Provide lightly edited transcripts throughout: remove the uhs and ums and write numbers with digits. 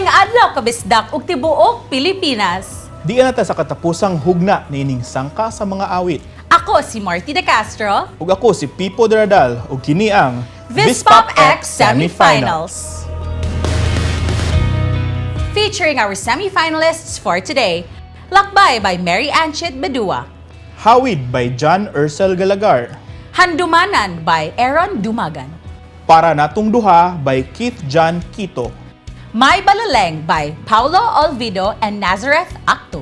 Maayong adlaw, kabisdak ug tibuok Pilipinas. Diin na ta sa katapusang hugna niining Sangka sa Mga Awit. Ako si Marty De Castro. Ug ako si Pipo Deradal ug kini ang Vispop X Semifinals. Featuring our semifinalists for today, Lakbay by Mary Anchit Bedua, Hawid by John Ursel Galagar, Handumanan by Aaron Dumagan, Para Natong Duha by Keith John Quito, My Balaleng by Paulo Olvido and Nazareth Actum.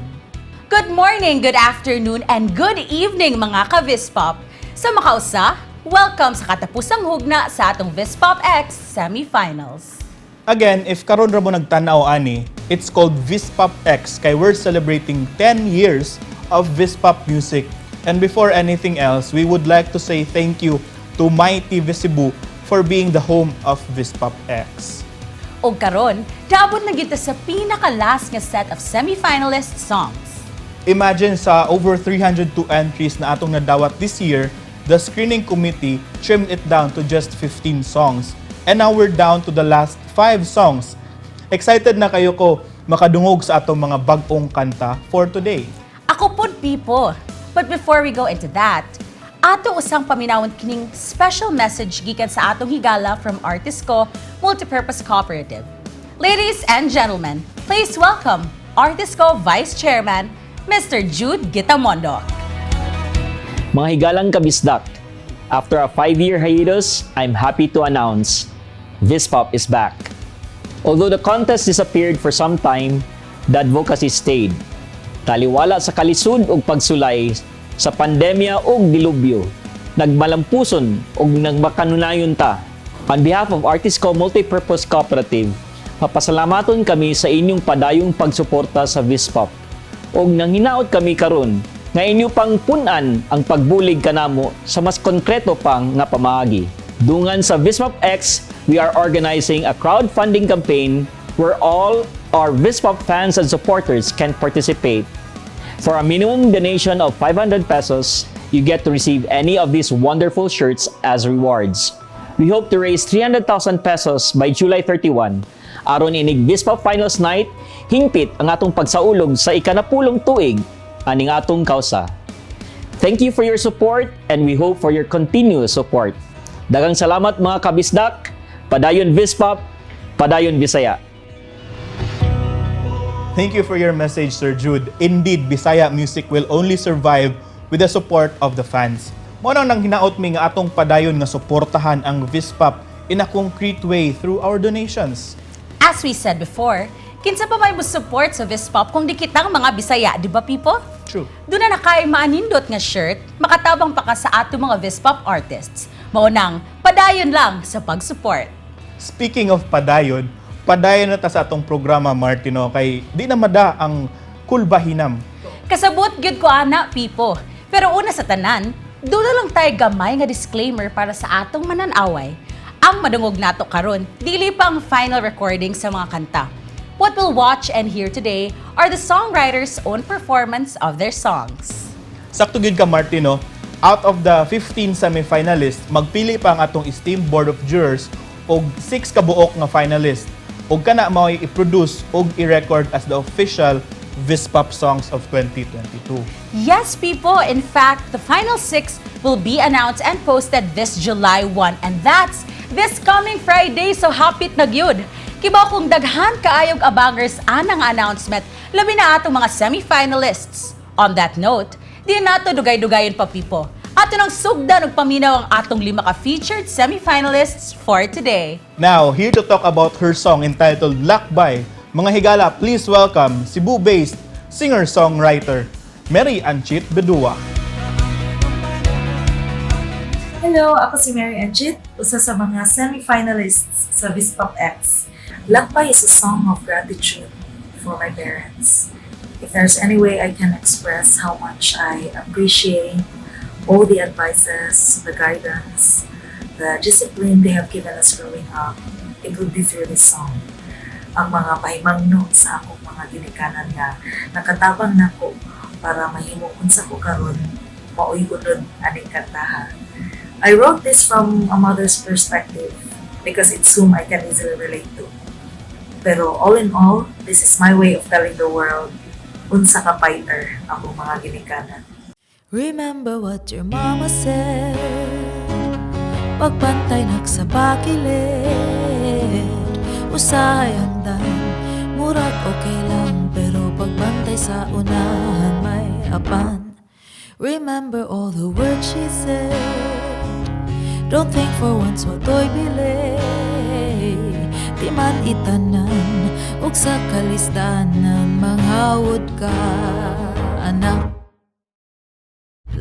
Good morning, good afternoon, and good evening, mga ka-Vispop. Sa makausa, welcome sa katapusang hugna sa atong Vispop X Semifinals. Again, if karon ra mo nagtan-aw ani, it's called Vispop X kay we're celebrating 10 years of Vispop music. And before anything else, we would like to say thank you to Mighty Visibu for being the home of Vispop X. Og karon, daabot na kita sa pinaka-last nga set of semifinalist songs. Imagine, sa over 302 entries na atong nadawat this year, the screening committee trimmed it down to just 15 songs. And now we're down to the last 5 songs. Excited na kaayo ko makadungog sa atong mga bag-ong kanta for today. Ako pod, Pipo. But before we go into that, ato usang paminawon kining special message gikan sa atong higala from Artisco Multipurpose Cooperative. Ladies and gentlemen, please welcome Artisco Vice Chairman, Mr. Jude Gitamondoc. Mga higalang kabisdak, after a 5-year hiatus, I'm happy to announce Vispop is back. Although the contest disappeared for some time, the advocacy stayed. Taliwala sa kalisod ug pagsulay sa pandemya ug dilubyo, nagmalampuson ug nagmakanunayon ta. On behalf of Artisco Multipurpose Cooperative, mapasalamaton kami sa inyong padayong pagsuporta sa Vispop. Og nanghinaot kami karon nga inyo pang pun-an ang pagbulig kanamo sa mas konkreto pang nga pamaagi. Dungan sa Vispop X, we are organizing a crowdfunding campaign where all our Vispop fans and supporters can participate. For a minimum donation of 500 pesos, you get to receive any of these wonderful shirts as rewards. We hope to raise 300,000 pesos by July 31. Aron inig Vispop Finals Night, hingpit ang atong pagsaulog sa ikanapulong tuig aning atong kausa. Thank you for your support and we hope for your continuous support. Daghang salamat, mga kabisdak. Padayon Vispop, padayon Bisaya. Thank you for your message, Sir Jude. Indeed, Bisaya music will only survive with the support of the fans. Mao nang nanghinaot mi nga atong padayon nga suportahan ang Vispop in a concrete way through our donations. As we said before, kinsa pa may mo support sa Vispop kung di kitang mga Bisaya, di ba, Pipo? True. Duna na kay maanindot nga shirt, makatabang pa ka sa ato mga Vispop artists. Mao nang padayon lang sa pag-support. Speaking of padayon, padayon na ta sa atong programa, Martino, kay di na mada ang kulbahinam. Kasabot gyud ko ana, Pipo. Pero una sa tanan, duna lang tayo gamay nga disclaimer para sa atong mananaway. Ang madungog nato karon, dili pa ang final recording sa mga kanta. What we'll watch and hear today are the songwriters' own performance of their songs. Sakto gyud ka, Martino. Out of the 15 semifinalists, magpili pa ang atong esteemed board of jurors og 6 ka buok nga finalist. Og kana mao'y i-produce og i-record as the official Vispop songs of 2022. Yes, people. In fact, the final six will be announced and posted this July 1. And that's this coming Friday. So hapit na gyud. Kibaw kong daghan kaayog abangers anang announcement, labi na atong mga semi-finalists. On that note, di nato dugay-dugayon pa, Pipo. Ato nang sugdan og paminaw ang atong lima ka featured semi-finalists for today. Now, here to talk about her song entitled "Lakbay," mga higala, please welcome Cebu-based singer-songwriter Mary Anchit Bedua. Hello, ako si Mary Anchit, usa sa mga semi-finalists sa Vispop X. "Lakbay" is a song of gratitude for my parents. If there's any way I can express how much I appreciate all the advices, the guidance, the discipline they have given us growing up, it would be through this song. Ang mga pahimangno sa akong mga ginikanan nga nakatabang nako para mahimong unsa ko karon, maoy unod aning kantaha. I wrote this from a mother's perspective because it's whom I can easily relate to. Pero all in all, this is my way of telling the world unsa ka fighter akong mga ginikanan. Remember what your mama said. Pagbantay nagsabakilid, usahay hangdan, murag okay lang, pero pagbantay sa unahan, may apan. Remember all the words she said. Don't think for once wato'y bili. Di man itanan ug sa kalisdanan manghawod ka, anak.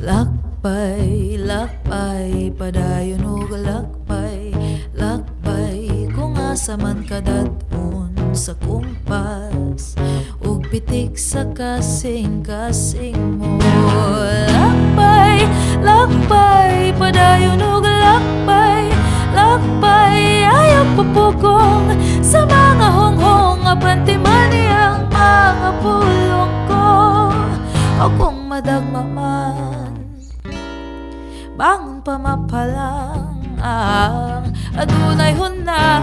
Lakbay, lakbay, padayon og lakbay, lakbay, kung asa man ka dad-on sa kumpas ug pitik sa kasing-kasing mo. Lakbay, lakbay, padayon og lakbay, lakbay, ayaw papugong sa mga honghong apan timani ang mga pulong ko. O kung madagma man, bangon pa mapalang ang adunay hunad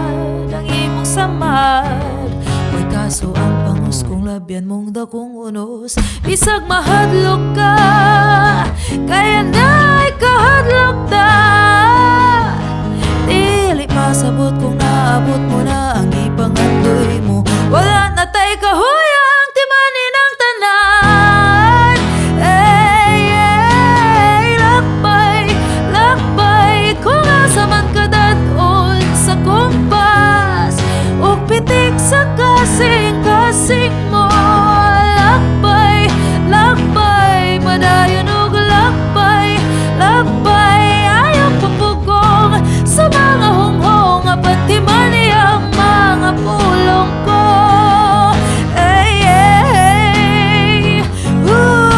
ang imong samad. Uy, kaso ang pangus kung labyan mong dakong unos. Bisag mahadlok ka, kaya na ikahadlok ta. Dili pasabot kung naabot mo na ang ipangandoy mo. Wala na tay kahuyang timanin ang tanan. Ey, ey, lakbay, lakbay, kung asa man ka dad-on sa kumpas ug pitik sa kasing-kasing mo. Lakbay, lakbay, padayon og lakbay, lakbay, ayaw papugong sa mga honghong apan timani ang mga pulong ko. Ey, ey, ooh,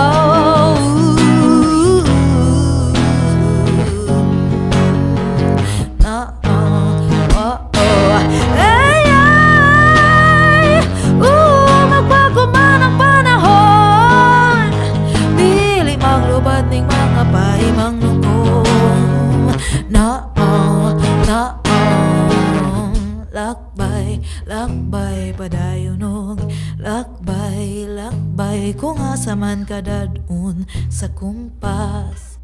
oh, ooh. Na, oh. Ay, ay, ooh, magbago man ang panahon, dili maglubad ning mga pahimang-nukong. Na, oh, na, oh. Lakbay, lakbay, padayon og lakbay, lakbay, kung asa man ka dad-on sa kumpas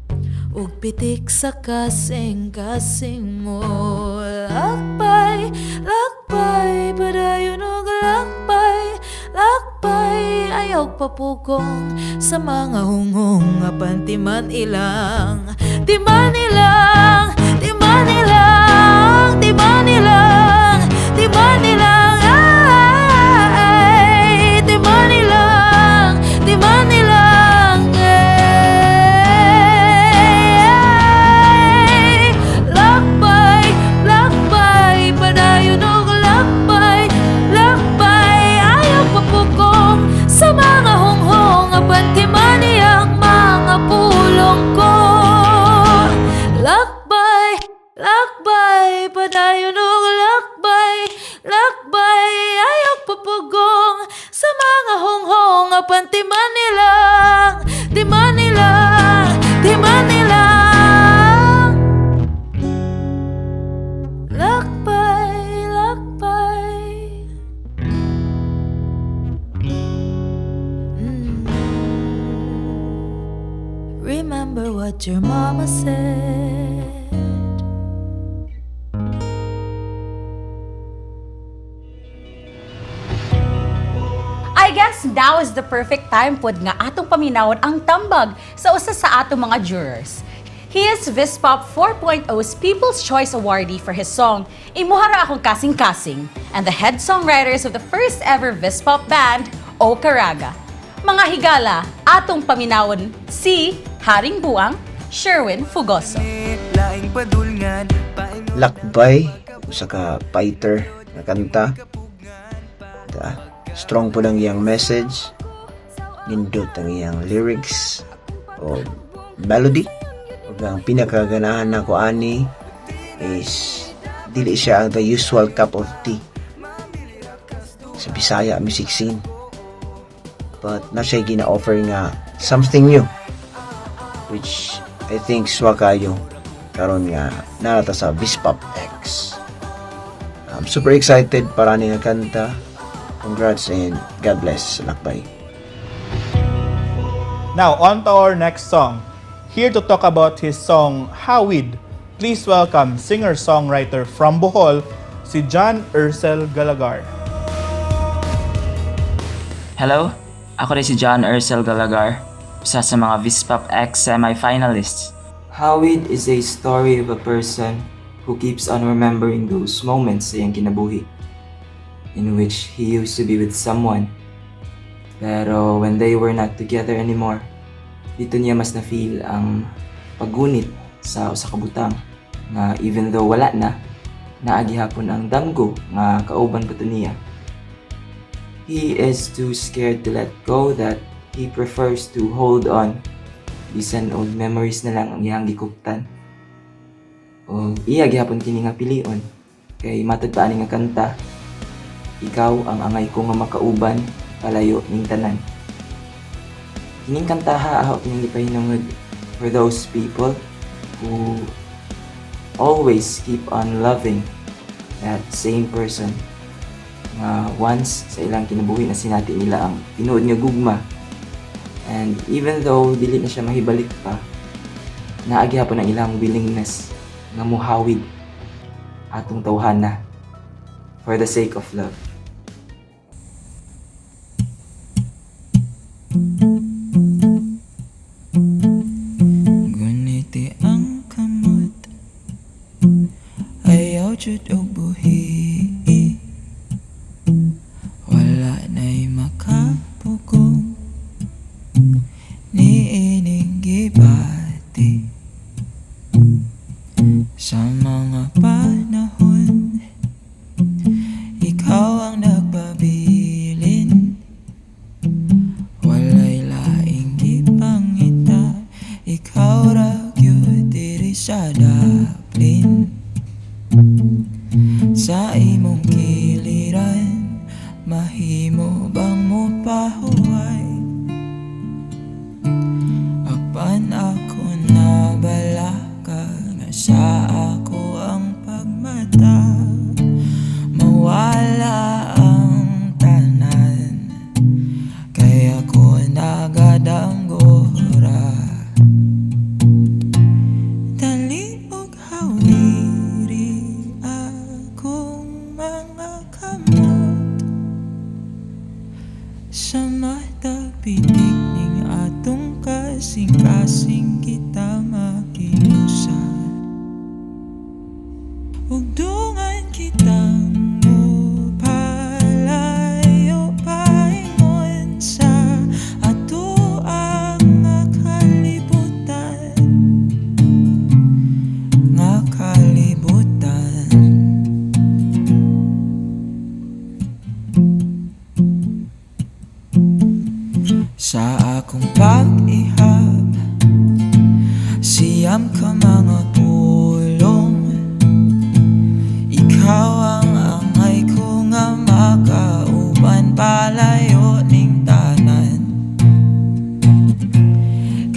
ug pitik sa kasing-kasing mo. Lakbay, lakbay, padayon og lakbay, lakbay, ayaw papugong sa mga hunghong apan timan ilang, timan ilang, timan ilang, timan ilang, timan ilang, ay, timan ilang, timan ilang, ay. Lakbay, lakbay, padayon og lakbay, lakbay, ayaw papugong sa mga honghong apan timani ang mga pulong ko. Lakbay, lakbay, padayon og lakbay, lakbay, ayaw papugong sa mga honghong apan timani lang, timani lang, timani lang. Lakbay, lakbay. Remember what your mama said. I guess now is the perfect time pod nga atong paminawon ang tambag sa usa sa atong mga jurors. He is Vispop 4.0's People's Choice Awardee for his song Imuha Ra Akong Kasing-Kasing and the head songwriters of the first ever Vispop band, O Caraga. Mga higala, atong paminawon si Haring Buang, Sherwin Fugoso. Lakbay, usa ka fighter nga kanta. Ta, strong po lang iyang message, nindot ang iyang lyrics o melody. Ug ang pinakaganahan nako ani is dili siya ang the usual cup of tea sa Bisaya music scene. But na siya gina-offer nga something new, which I think swa kayo karon nga naa ta sa Vispop X. I'm super excited para ni nga kanta. Congrats and God bless, Lakbay. Now, on to our next song. Here to talk about his song, Hawid, please welcome singer-songwriter from Bohol, si John Ursel Galagar. Hello, ako rin si John Ursel Galagar, isa sa mga Vispop X semi-finalists. Hawid is a story of a person who keeps on remembering those moments sa iyang kinabuhi in which he used to be with someone. Pero when they were not together anymore, dito niya mas na-feel ang paggunit sa usa ka butang nga even though wala na, naa gihapon ang damgo nga kauban pa to niya. He is too scared to let go that he prefers to hold on. Bisan old memories na lang ang iyang gikuptan. O iya gihapon kini nga pilion kay matod pa ani nga kanta, ikaw ang angay ko nga makauban palayo ning tanan. Kining kantaha ako kining gipahinungod for those people who always keep on loving that same person nga once sa ilang kinabuhi na sinati nila ang tinuod nga gugma, and even though dili na siya mahibalik pa, naa gihapon ang ilang willingness nga muhawid atong tawhana for the sake of love. Guniti ang kamot, ayaw jud og buhi. Wala na'y makapugong niining gibati. Sa mga panahon, ikaw ang nagpabilin. Walay laing gipangita, ikaw ra gyud diri sa daplin. Sa imong kiliran, mahimo bang mopahuway? Apan ako nabalaka nga sa ako ang pagmata, mawala ang tanan, kay ako nagadamgo ra. Dali og hawiri akong mga kamot sa matag pitik ning atong kasing-kasing kita makiusa. Ug dungan kitang mopalayo paingon sa atoang nga kalibutan, nga kalibutan. Sa akong pag-ihap, siyam ka mga pulong. Ikaw ang angay ko nga makauban palayo ning tanan.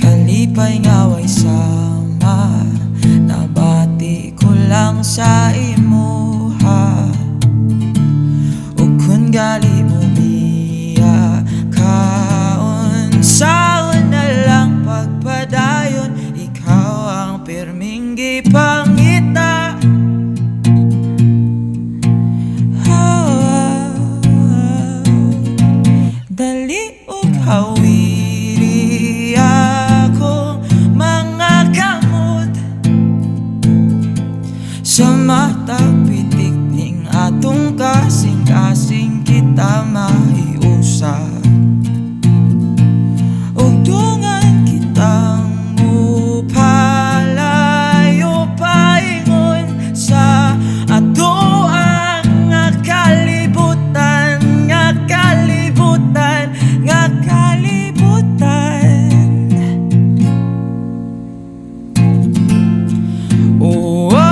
Kalipay nga way sama, nabati ko lang sa imuha. Ug kun gali mo biya, kaunsaon na lang pagpadayon? Ikaw ang pirming gipangita. Ah, dali og hawiri akong mga kamot sa matag pitik ning atong kasing-kasing kita mahiusa. Ug dungan kitang mopalayo paingon sa atoang nga kalibutan, nga kalibutan, nga kalibutan. Oh, oh, oh.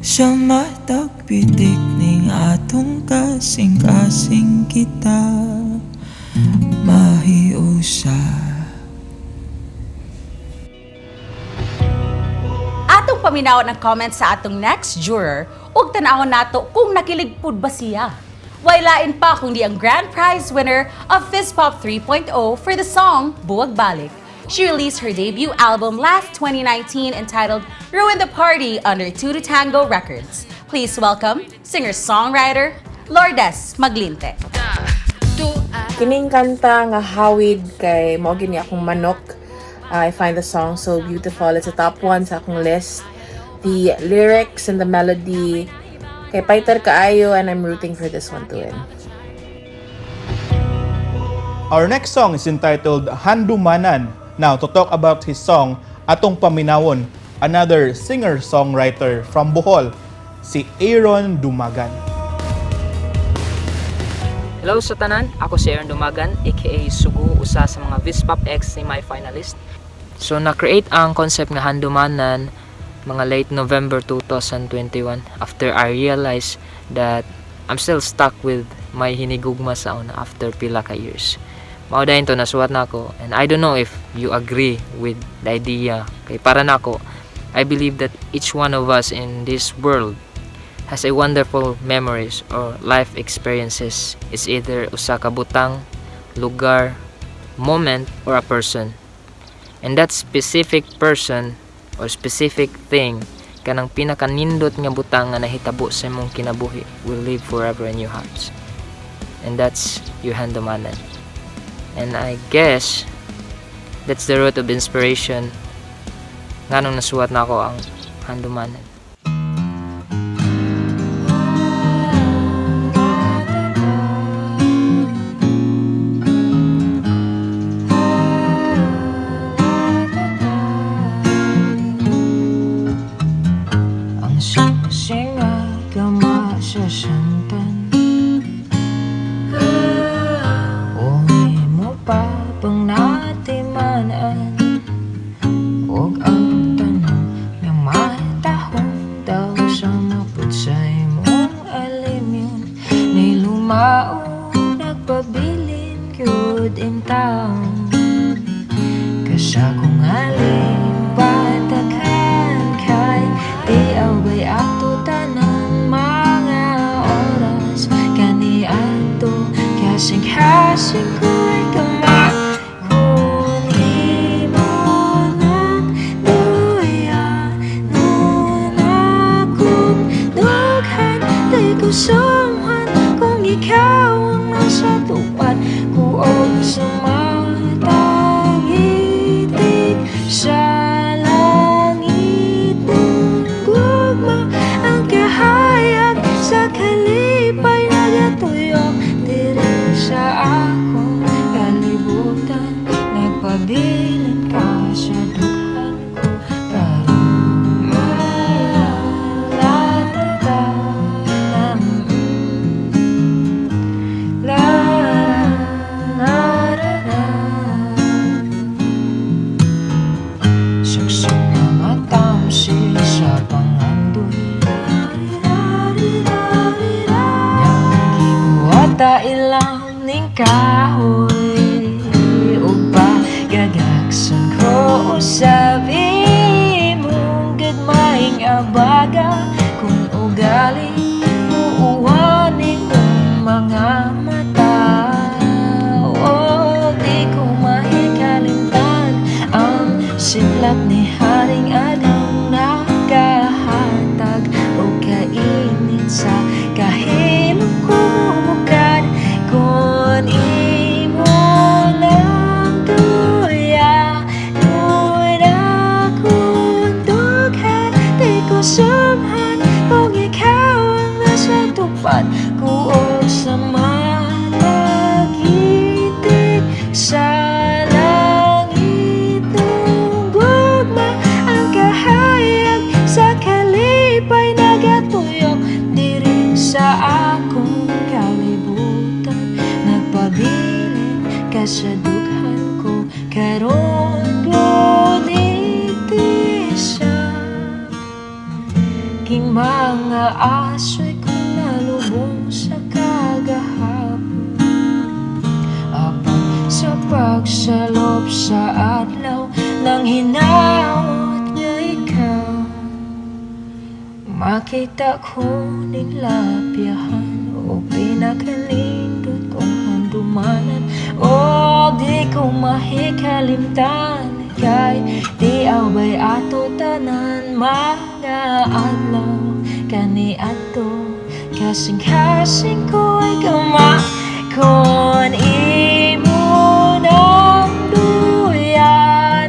Sa matag pitik ning atong kasing-kasing kita mahiusa. Atong paminawon ang comments sa atong next juror ug tan-awon nato kung nakilig pud ba siya. Way lain pa kung di ang grand prize winner of VisPop 3.0 for the song Buwag Balik. She released her debut album last 2019 entitled Ruin the Party under Two to Tango Records. Please welcome singer-songwriter Lourdes Maglinte. Kining kanta nga Hawid kay mao gini akong manok. I find the song so beautiful. It's a top one sa akong list. The lyrics and the melody kay fighter kaayo, and I'm rooting for this one to win. Our next song is entitled Handumanan. Now, to talk about his song, atong paminawon, another singer-songwriter from Bohol, si Aaron Dumagan. Hello sa tanan, ako si Aaron Dumagan, aka Sugu, usa sa mga Vispop X semi-finalist. So na-create ang concept nga Handumanan mga late November 2021 after I realized that I'm still stuck with my hinigugma sa una after pila ka years. Mao dayon to nasuwat na ako, and I don't know if you agree with the idea kay para nako, I believe that each one of us in this world has a wonderful memories or life experiences. It's either usa ka butang, lugar, moment, or a person. And that specific person or specific thing, kanang pinakanindot nga butang nga nahitabo sa imong kinabuhi, will live forever in your hearts. And that's your handumanan. And I guess that's the root of inspiration nganong nasuwat na ako ang Handumanan. Ang singa kamasasantan, O mo pa pang natimanan, Og ang tanong nga matahong daw sa maput sa imong alimyon. Nilumao nagpabilin gyud in town. Kasakong aling patakan kay Tiaw bay ato tanan mga oras kani ato kasing-kasing ko'y kama. Kung imo nang duya nun akong dughan, di ko sumhan kung ikaw ang nasa tupad ko og sa matang itig sa langit ng gugma. Ang kahayag sa kalipay nagatuyok diri sa akong kalibutan. Nagpabilin ka sa dughan ko karon. La la la la la la la la. Saksang nga matamsi sa pangandoy. Gibuhata ilang ning kahoy ug pagagaksan ko usab imong gagmayng abaga. Kung ugali muuwan imong mga mata, o di ko mahikalimtan ang sidlak ni Haring Adang nakahatag o kainit sa kahilom ko mubukad. Kung imo nang tuya nun akong dughan, di ko sumhan kung ikaw ang nasa tupad ko og sa matag itig sa langit ng gugma. Ang kahayag sa kalipay nagatuyok diri sa akong kalibutan. Nagpabilin ka sa dughan ko karon, ngunit isa King mga asoy ko nalubong sa kagahapon. Apan sa pagsalop sa adlaw nang hinaot nga ikaw makita ko ning lapyahan o pinakalindot kong handumanan o di ko mahikalimtan kay di awbay ato tanan mga adlaw kani ato kasing-kasing ko ay kon imo nang duyanon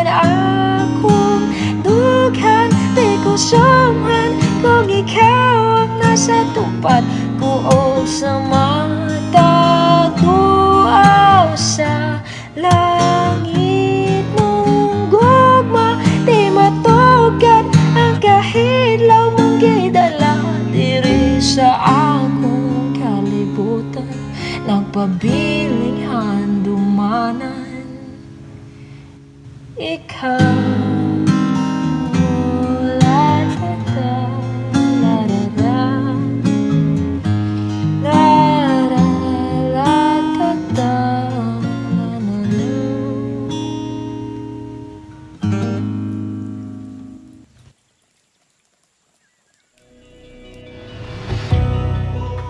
akong dughan, di ko sumhan kung ikaw ang nasa tupad ko o sa matag duaw sa langit mong gugma. Di matugad ang kahidlaw mong gidala diri sa akong kalibutan, nagpabiling handumanan ikaw. La da da la da da la da la da da la la la.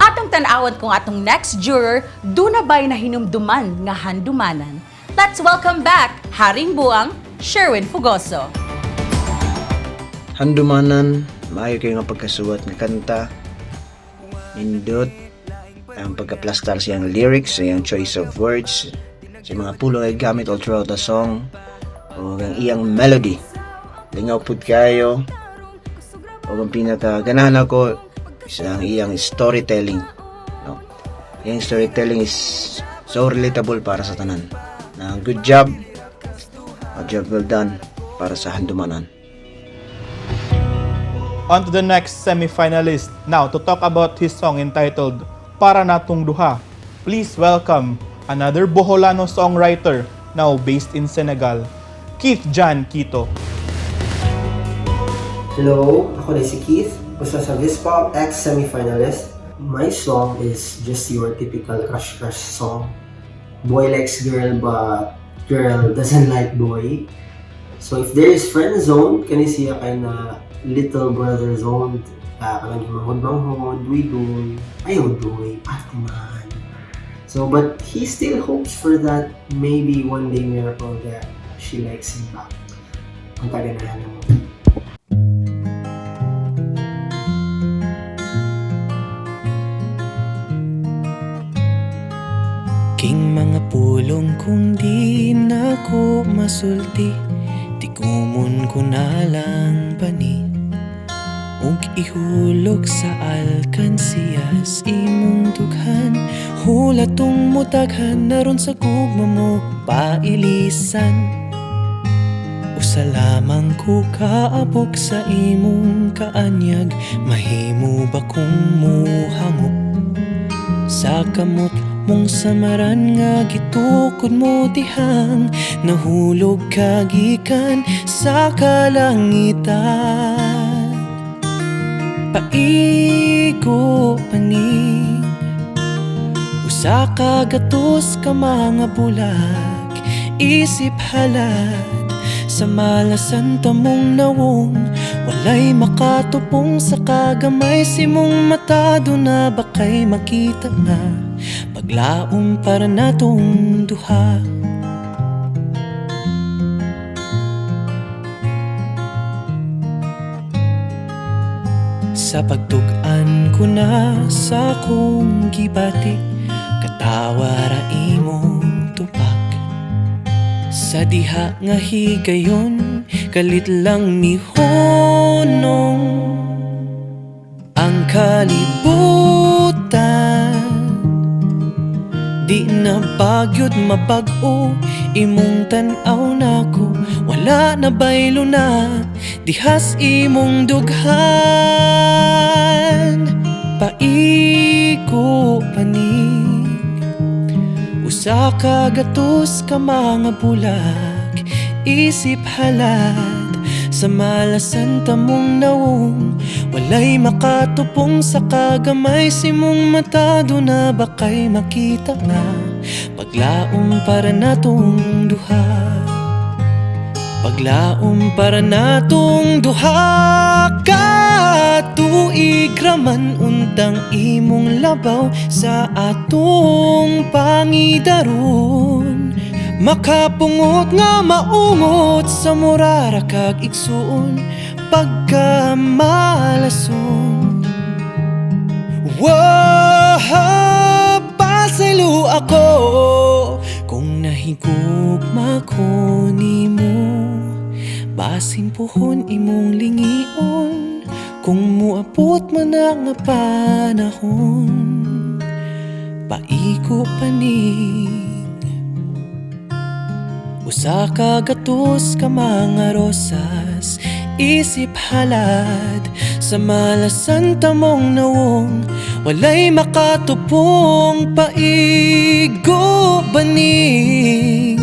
Atong tan-awon kung atong next juror duna ba'y nahinumduman nga handumanan. Let's welcome back Haring Buang, Sherwin Fugoso. Handumanan, maayo kayo nga pagkasuwat nga kanta. Nindot ang pagkaplastar siyang lyrics, siyang choice of words, sa mga pulong ay gamit all throughout the song, o ang iyang melody. Lingaw pud kayo. O ang pinakaganahan ako is ang iyang storytelling. No? Iyang storytelling is so relatable para sa tanan. Na good job. A job well done para sa Handumanan. On to the next semi-finalist. Now, to talk about his song entitled Para Natong Duha, please welcome another Boholano songwriter now based in Senegal, Keith Jan Quito. Hello, ako na si Keith, usa sa Vispop X semi-finalist. My song is just your typical crush-crush song. Boy likes girl but girl doesn't like boy. So if there is friend zone, kani siya kay na little brother zone. Kanang manghod-manghod, duy-duy, ayaw duy, ate man. So but he still hopes for that maybe one day miracle that she likes him back. Ang taganahan mo. King mga pulong kung di na ko masulti, tigumon ko na lang bani ug ihulog sa alkansiyas imong dughan. Hulatong mutaghan naron sa gugma mo pailisan. Usa lamang ko kaabok sa imong kaanyag. Mahimo ba kung muhangop sa kamot mong samaran nga gitukod mo dihang nahulog ka gikan sa kalangitan? Paigo paning usa ka gatos ka mga bulag, isip halad sa malasan tamong nawong. Walay makatupong sa kagamay si mong mata. Na ba kay makita nga paglaom para natong duha? Sa pagtug-an ko na sa akong gibati, katawa ra imong tupak. Sa diha nga higayon, kalit lang mihonong ang kalibutan. Di na bagyod mabag-o imong tan-aw nako. Wala na baylo na dihas imong dughan. Paigo panig usa ka gatos ka mga bulag, isip halad. Sa malasan tamong nawong, walay makatupong sa kagamay sa imong mata. Duna ba kay makita nga paglaom para natong duha? Paglaom para natong duha. Katuig raman untang imong labaw sa atong pangidaron. Makapungot nga maungot sa murara kag igsuon pagkamalason. Wow, pasaylo ako kung nahigugma ko nimo. Basin puhon imong lingion kung muabot man na nga panahon. Paiko paning usa ka gatos ka mga rosas, isip halad sa malasan tamong nawong, walay makatupong paigo baning.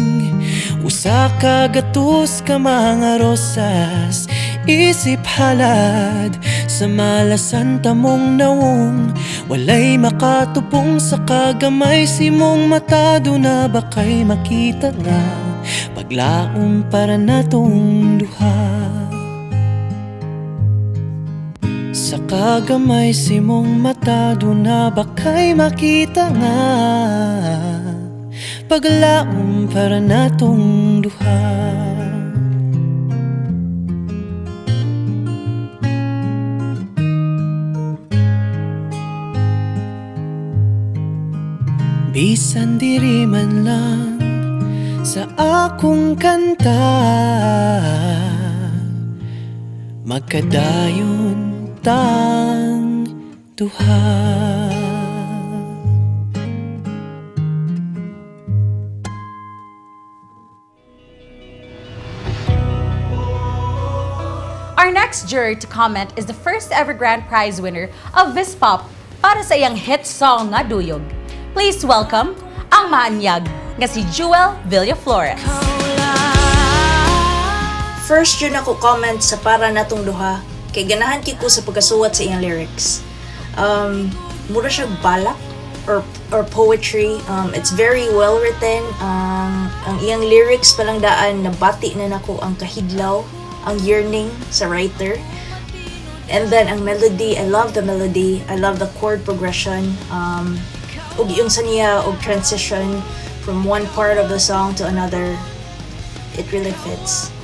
Usa ka gatos ka mga rosas, isip halad sa malasan tamong nawong, walay makatupong sa kagamay sa imong mata. Duna ba kay makita nga paglaom para natong duha? Sa kagamay sa imong mata, duna ba kay makita nga paglaom para natong duha? Bisan diri man lang sa akong kanta, magkadayon tang duha. Our next juror to comment is the first ever grand prize winner of Vispop para sa iyang hit song nga Duyog. Please welcome ang maanyag nga si Jewel Villaflores. First yun ako comment sa Para Natong Duha kay ganahan kay ko sa pagkasuwat sa iyang lyrics. Mura siya balak or poetry. It's very well written. Ang iyang lyrics palang daan nabati na nako ang kahidlaw, ang yearning sa writer. And then ang melody, I love the melody. I love the chord progression. Ug yung sa niya og transition from one part of the song to another, it really fits.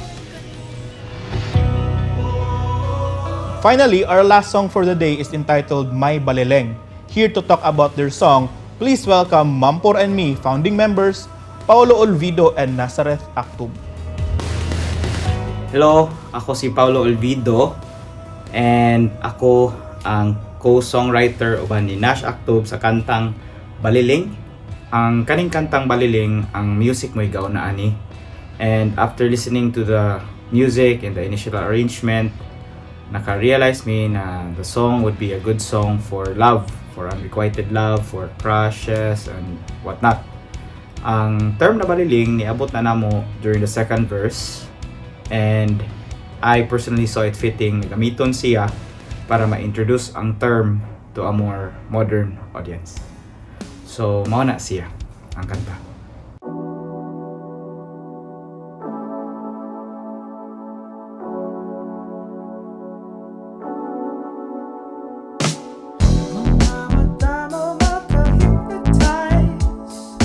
Finally, our last song for the day is entitled My Baleleng. Here to talk about their song, please welcome Mampor and Me founding members Paolo Olvido and Nazareth Actub. Hello, ako si Paolo Olvido and ako ang co-songwriter uban ni Nash Actub sa kantang Baliling. Ang kaning kantang Baliling, ang music mo'y na ani. And after listening to the music and the initial arrangement, naka-realize me na the song would be a good song for love, for unrequited love, for crushes, and whatnot. Ang term na baliling, niabot na namo during the second verse, and I personally saw it fitting na gamiton siya para ma-introduce ang term to a more modern audience. So, mao na siya ang kanta. Mata mo maka-hypnotize,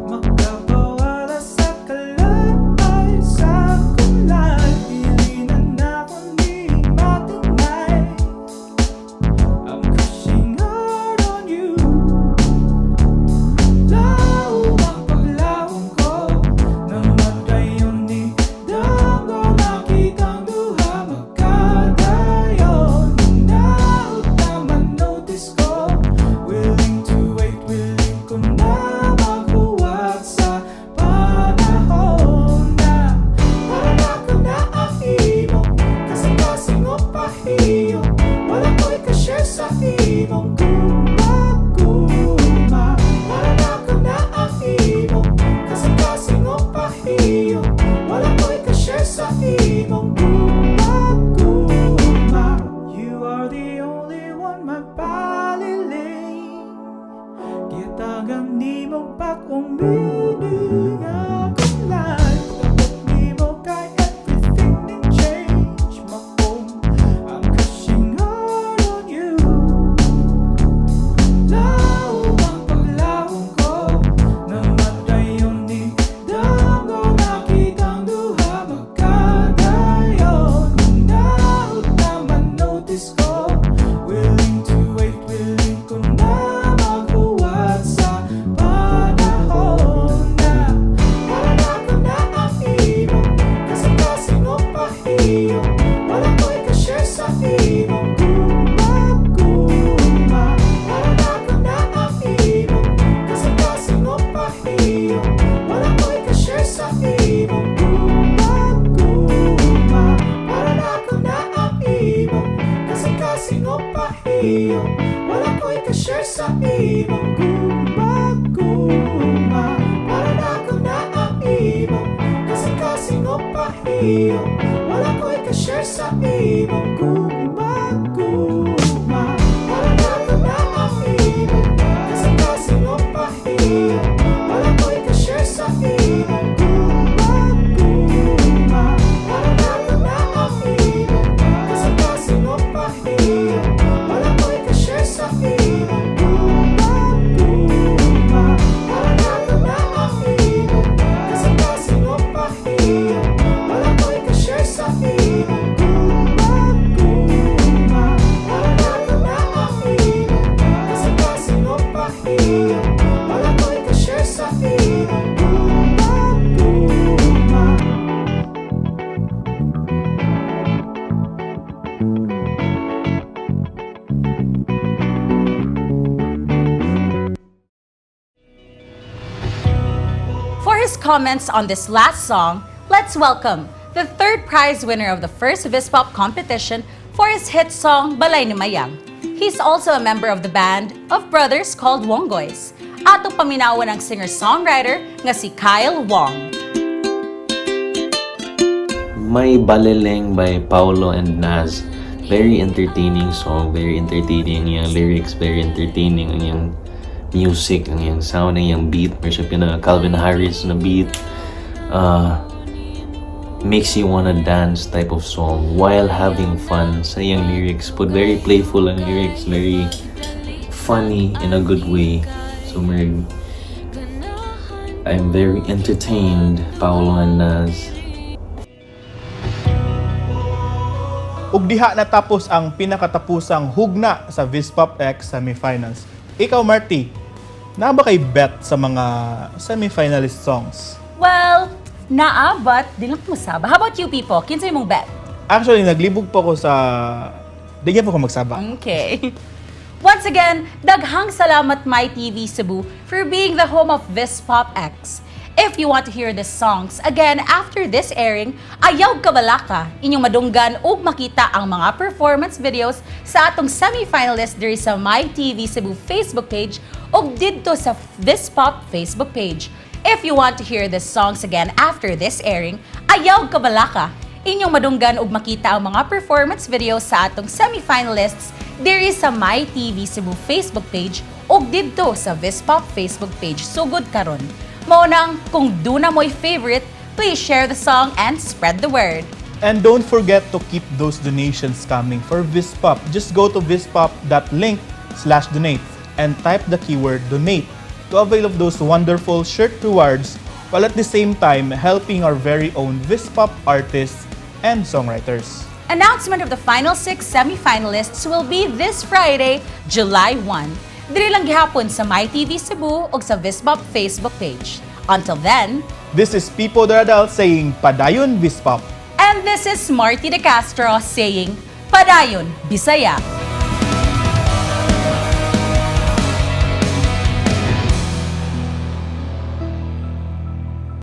makapawala sa kalay sa akong life. Dili na nako ni ma-deny, I'm crushing hard on you. Lawom ang paglawom ko, namatayon ni Damgo makitang duha magkadayon. Hinaot na ma-notice ko, willing to wait, willing ko na maghuwat sa panahon na para nako na ang imo kasing-kasing o pahiyo. Wala ko'y ka-share sa imong gugma-gugma. Para nako na ang imo kasing-kasing o pahiyo. Wala ko'y ka-share sa imong gugma. Kasing-kasing o pahiyom, wala ko'y ka-share sa imong gugma-gugma. Para nako na ang imong kasing-kasing o pahiyom, wala ko'y ka-share sa imong gugma-gugma. Para nako na ang imong kasing-kasing o pahiyom, wala ko'y ka-share sa imong gugma-gugma. Para nako na ang imong kasing-kasing o pahiyom, wala ko'y ka-share sa imong gugma-gugma. Para nako na ang imong kasing-kasing o pahiyom, wala ko'y ka-share sa imong gugma-gugma. Para nako na ang imong kasing-kasing o pahiyom, wala ko'y ka-share sa imong gugma-gugma. For his comments on this last song, let's welcome the third prize winner of the first Vispop competition for his hit song Balay ni Mayang. He's also a member of the band of brothers called Wongoys. Atong paminawan ang singer-songwriter nga si Kyle Wong. May Baleleng by Paolo and Naz. Very entertaining song, very entertaining ang iyang lyrics, very entertaining ang iyang music, ang iyang sound, ang iyang beat. Meron siya pina Calvin Harris na beat. Makes you wanna dance type of song while having fun sa iyang lyrics. But very playful ang lyrics, very funny in a good way. So, I'm very entertained, Paolo and Naz. Ug diha natapos ang pinakatapusang hugna sa Vispop X semifinals. Ikaw, Marty, naa ba kay bet sa mga semifinalist songs? Well, naa, but di lang ko masaba. How about you people? Kinsay mong bet? Actually, naglibog pa ko sa... Di gyud po ko magsaba. Okay. Once again, daghang salamat My TV Cebu for being the home of Vispop X. If you want to hear the songs again after this airing, ayaw kabalaka inyong madunggan ug makita ang mga performance videos sa atong semi-finalist diri sa My TV Cebu Facebook page ug didto sa Vispop Facebook page. If you want to hear the songs again after this airing, ayaw kabalaka inyong madunggan ug makita ang mga performance videos sa atong semi-finalists diri sa My TV Cebu Facebook page ug didto sa Vispop Facebook page sugod karon. Mao nang kung duna mo'y favorite, please share the song and spread the word. And don't forget to keep those donations coming for Vispop. Just go to vispop.link/donate and type the keyword "donate" to avail of those wonderful shirt rewards while at the same time helping our very own Vispop artists and songwriters. Announcement of the final six semi-finalists will be this Friday, July 1. Diri lang gihapon sa My TV Cebu ug sa Vispop Facebook page. Until then, This is Pipo Doradal saying Padayon Vispop. And this is Marty De Castro saying Padayon Bisaya.